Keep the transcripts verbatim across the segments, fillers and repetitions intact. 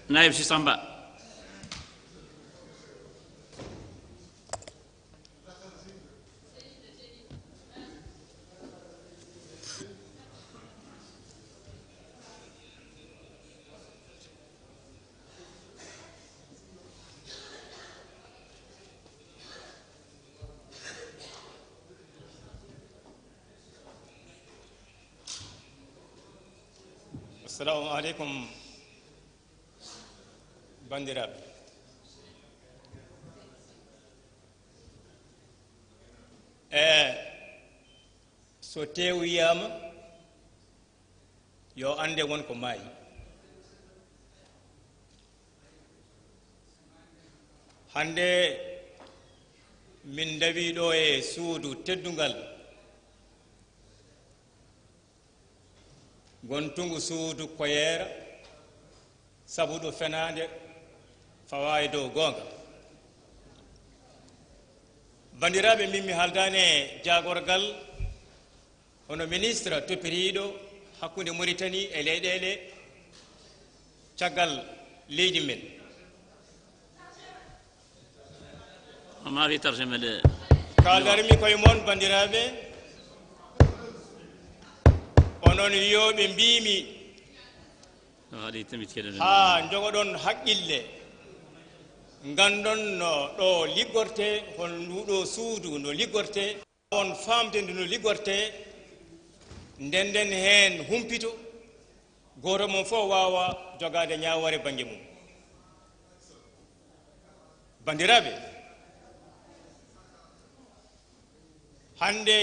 Naib Samba. Assalamu aleykum, banndiraaɓe. E so teewu yiyaama, yo annde won ko maayi. Hannde min ndawii ɗo e suudu teddungal, ngontungu suudu koyeera, sabu ɗo fenaande fawaa e dow goonga. Banndiraaɓe, min mi haaldaani e jaagorgal hono ministre toppitiiɗo hakkunde Mauritanie e leyɗeele caggal leydi men. Ma fi tarjama le. Kaaldarmi koye mon, banndiraaɓe, onon wiyooɓe, mbiimi, no haali tamit keɗen, haa njogoɗon haqqille, nganndon no ɗo liggortee, hol nduɗo suudu no liggortee. On faamde ndu no liggortee, ndennden heen humpito, gooto mon fof waawa jogaade ñaawoore bannge mum. Banndiraaɓe, hannde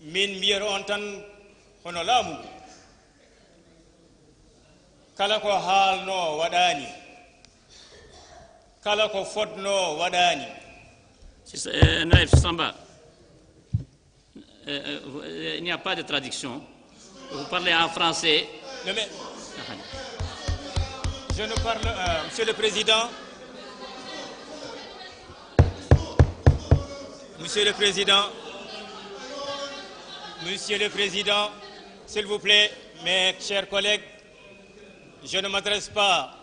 min mbiyata on tan hono laamu ngu. Kala ko haalnoo waɗaani, kala ko fotnoo waɗaani. C'est ça, euh, Naïf Samba. Euh, euh, vous- euh, il n'y a pas de traduction. Vous parlez en français. Non, mais je ne parle, euh, Monsieur le Président, Monsieur le Président, Monsieur le Président, s'il vous plaît, mes chers collègues, je ne m'adresse pas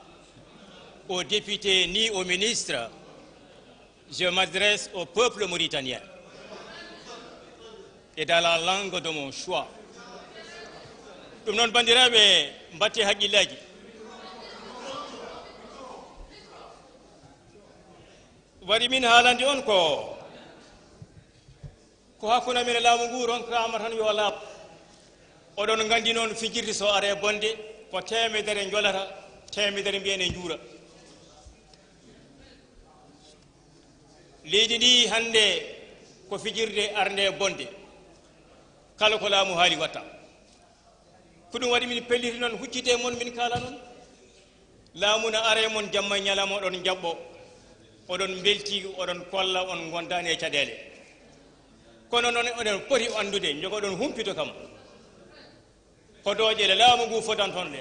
aux députés ni aux ministres, je m'adresse au peuple mauritanien et dans la langue de mon choix. Ɗum noon, banndiraaɓe, mbaɗtee haqqillaaji. Waɗi min haalande on ko, ko hakkunde amen e laamu ngu ronkaama tan yo laaɓ. Oɗon nganndi noon fijirde so aree bonde, ko teemedere njolata, teemedere mbiyen e njuura. Leydi ndi hannde ko fijirde arnde bonde. Kala ko laamu haali watta. Ko ɗum waɗi min pelliti noon, huccite e mon, min kaala noon. Laamu na ara e mon jamma e ñalawma, oɗon njaɓɓo, oɗon mbelti, oɗon kolla on ngondaani e caɗeele. Kono noon oɗon poti anndude, njogoɗon humpito kam. Ko dooƴe le laamu ngu fotanton ɗe.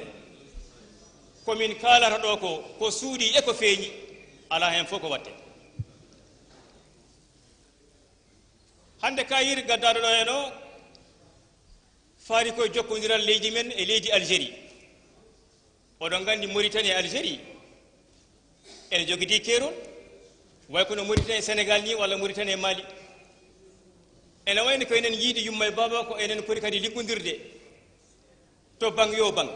Ko min kaalata ɗo ko, ko suuɗi e ko feeñi, alaa heen fof ko waɗte. Hannde kayir gaddaɗo ɗo heen o, faari koye jokkondiral leydi men e leydi Algérie. Oɗon nganndi Mauritanie e Algérie ene jogidii keerol, way kono Mauritanie e Sénégal ni walla Mauritanie e Mali. Ene wayno ko enen yiide yumma e baaba, ko enen poti kadi liggondirde to bang yo bang.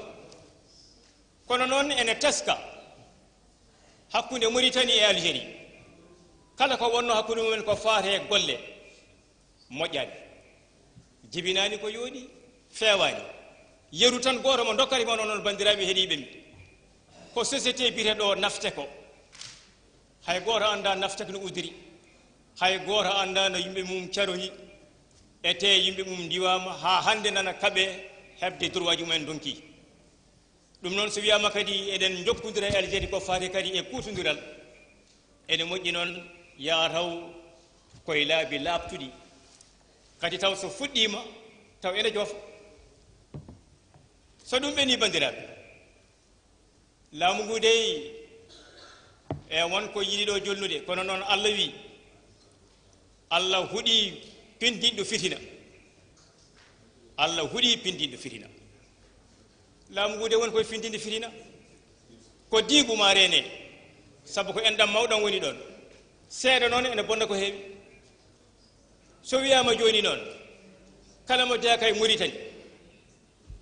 Kono noon ene teska hakkunde Mauritanie e Algérie. Kala ko wonno hakkunde mumen ko faate golle, moƴƴaani. Jibinaani ko yooɗi, feewaani. Yeru tan gooto mo ndokkata mi, onon banndiraaɓe heɗiiɓe mi. Ko société biyete ɗo Naftec o. Hay gooto anndaa Naftec no udiri. Hay gooto anndaa no yimɓe mum carohi. Etee yimɓe mum ndiwaama haa hannde nana kaɓe heɓde droit ji mumen ndonki. Ɗum noon, so wiyaama kadi eɗen njokkondira e Algérie ko faati kadi e kuutondiral, ene moƴƴi noon yaa taw koye laabi laaɓtuɗi, kadi taw so fuɗɗiima taw ene joofa. So ɗum ɓenni, banndiraaɓe, laamu ngu dey e won ko yiɗi ɗo jolnude, kono noon Allah wi, Allah huɗi pinndinɗo fitina. Allah huɗi pinndinɗo fitina. Laamu ngu de woni koye findinde fitina. Ko diigu ma reene. Sabu ko enɗam mawɗam woni ɗon. Seeɗa noon ene bonna ko heewi. So wiyaama jooni noon, kala mo jeyaa kay Muritani,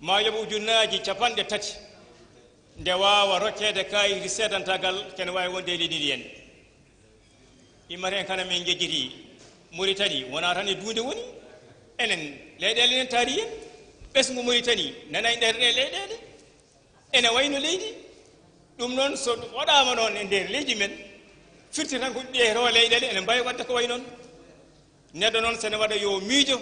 ma yoɓ ujunnaaji capanɗe tati, nde waawa rokkeede kaayiti seedantagal, kene waawi wonde e leydi ndi en. Immata en kana min njejjiti Muritani, wonaa tan e duunde woni. Enen, leyɗeele enen taari en. Ɓesngu Muritani nana e nder ɗe leyɗeele. Ene wayno leydi. Ɗum noon, so waɗaama noon e nder leydi men, firti tan ko ɗe to leyɗeele ene mbaawi waɗde ko wayi noon. Neɗɗo noon, so ene waɗa yo miijo,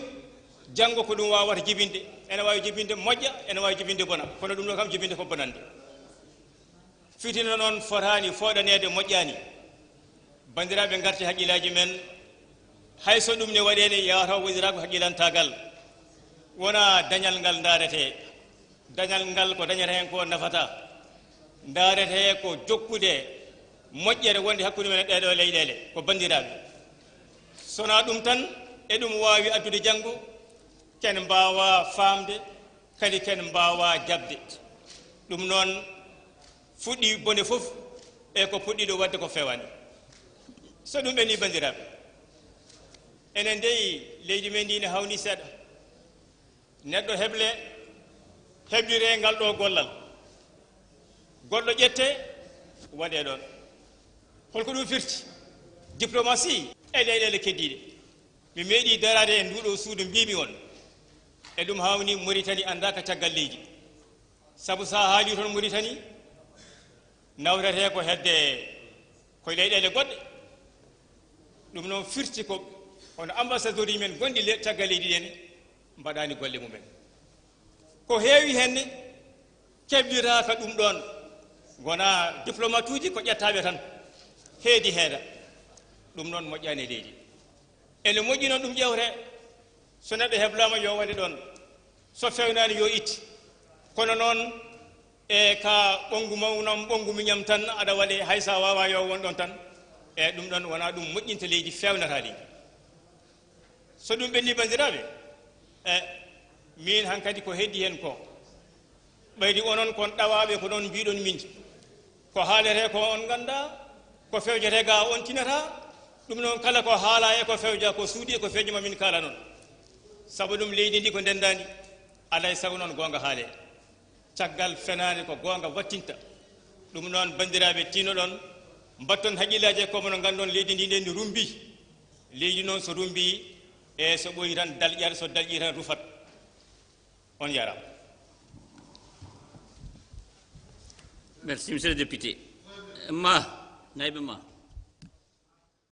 janngo ko ɗum waawata jibinde. Ene waawi jibinde moƴƴa, ene waawi jibinde bona. Kono ɗum ɗo kam, jibinde ko bonande. Fitina noon fotaani fooɗaneede, moƴƴaani. Banndiraaɓe, ngarti haqqillaaji men. Hay so ɗum ne waɗeene, yawata woniraaka ko haqqillantaagal. Wonaa dañal ngal ndaarete. Dañal ngal ko dañata heen ko nafata. Ndaarete ko jokkude moƴƴere wonde hakkunde men e ɗee ɗoo leyɗeele, ko banndiraaɓe. So wonaa ɗum tan, e ɗum waawi addude janngo, ken mbaawa faamde, kadi ken mbaawa jaɓde. Ɗum noon, fuɗɗi bone fof e ko puɗɗiɗo waɗde ko fewaani. So ɗum ɓenni, banndiraaɓe, enen dey, leydi men ndi ne hawni seeɗa. Neɗɗo heble, heblire ngal ɗo gollal. Goɗɗo ƴette, waɗe ɗon. Holko ɗum firti? Diplomatie e leyɗeele keddiiɗe. Mi meeɗi daraade e nduɗo suudu, mbiimi on, e ɗum hawni Muritani anndaaka caggal leydi. Sabu so a haali toon Muritani, nawrete ko hedde ko leyɗeele goɗɗe. Ɗum noon firti ko hono ambassadeur men gonɗi le-, caggal leydi ɗen mbaɗaani golle mumen. Ko heewi heen ne kebliraaka ɗum ɗoon, wonaa diplomatuuji ko ƴettaaɓe tan, heedi heeda. Ɗum noon moƴƴaani e leydi. Ene moƴƴi noon ɗum ƴeewte, so neɗɗo heblaama yo waɗe ɗoon, so fewnaani yo itti. Kono noon e ka ɓonngu mawnam, ɓonngu miñam tan aɗa waɗe, hay so a waawaa yo won ɗoon tan. E ɗum ɗoon wonaa ɗum moƴƴinta leydi, feewnata leydi. So ɗum ɓenni, banndiraaɓe, e miin hankadi ko heddii heen ko, ɓayri onon kon ɗawaaɓe ko noon mbiɗon min. Ko haaletee ko on nganndaa, ko fewjetee ga on tinataa. Ɗum noon kala ko haalaa e ko fewja ko suuɗi e ko feeñi ma min kaala noon. Sabu ɗum leydi ndi ko ndenndaandi, alaa e sago noon goonga haalee. Caggal fenaande ko goonga wattinta. Ɗum noon banndiraaɓe, tinoɗon, mbatton haqqillaaji e ko mono nganndon leydi ndi nde ndi rumbi. Leydi noon so rumbi, e so ɓooyi tan dalƴat, so dalƴi tan rufat. On njaaraama. Merci, monsieur le député. Ma, naayɓe ma.